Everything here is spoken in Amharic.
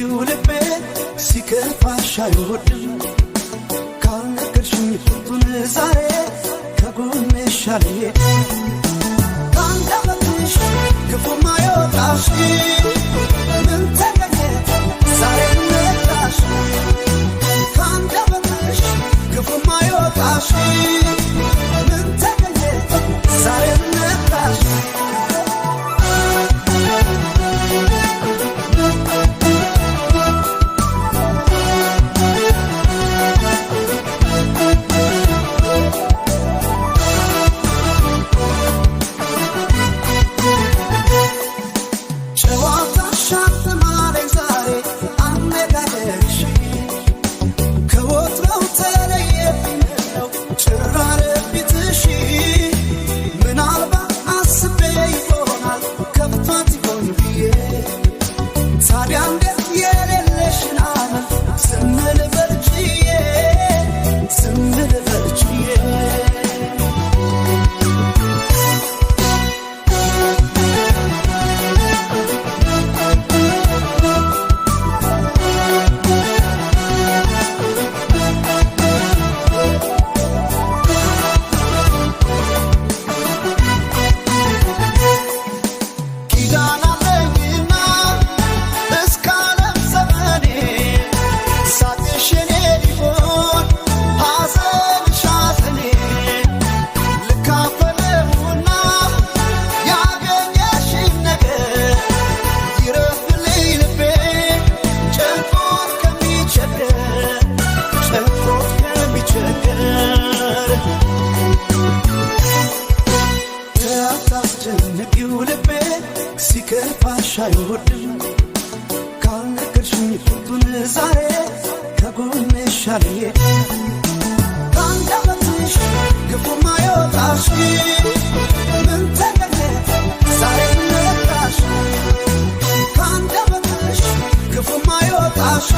አታስጨንቂው ልቤ ሲከፋሽ አይወድም። ካልነገርሽኝ ቁርጡን ዛሬ ከጎንሽ አልሄድም። ከአንደበትሽ ክፉ ማይወጣሽ ምን ተገኘ ዛሬ መጣሽ? ከአንደበትሽ ክፉ ማይወጣሽ ምን ተገኘ ዛሬ መጣሽ? ጨዋታሽ አልተማረኝ ዛሬ፣ አነጋገርሽ ከወትሮው ተለየብኝ፣ ምነው ጭር አለብሽ? ምናልባት አስቤ ይሆናል ከፍቷት ይሆን ብዬ። ታዲያ እንዴት የሌለሽን አመል ዝም ልበል ችዬ፣ ዝም ልበል ችዬ? ኪዳን አለኝና እስከ ዓለም ዘመኔ ሳቅሽ የኔ ሊሆን ሐዘንሽ ሐዘኔ። ልካፈለውና ያገኘሽን ነገር ይረፍልኝ ልቤ ጨንቆት ከሚቸገር፣ ጨንቆት ከሚቸገር። አታስጨንቂው ልቤ ሲከፋሽ አይወድም። ካልነገርሽኝ ቁርጡን ዛሬ ከጎንሽ አልሄድም። ከአንደበትሽ ክፉ ማይወጣሽ ምን ተገኘ ዛሬ መጣሽ? ከአንደበትሽ ክፉ ማይወጣሽ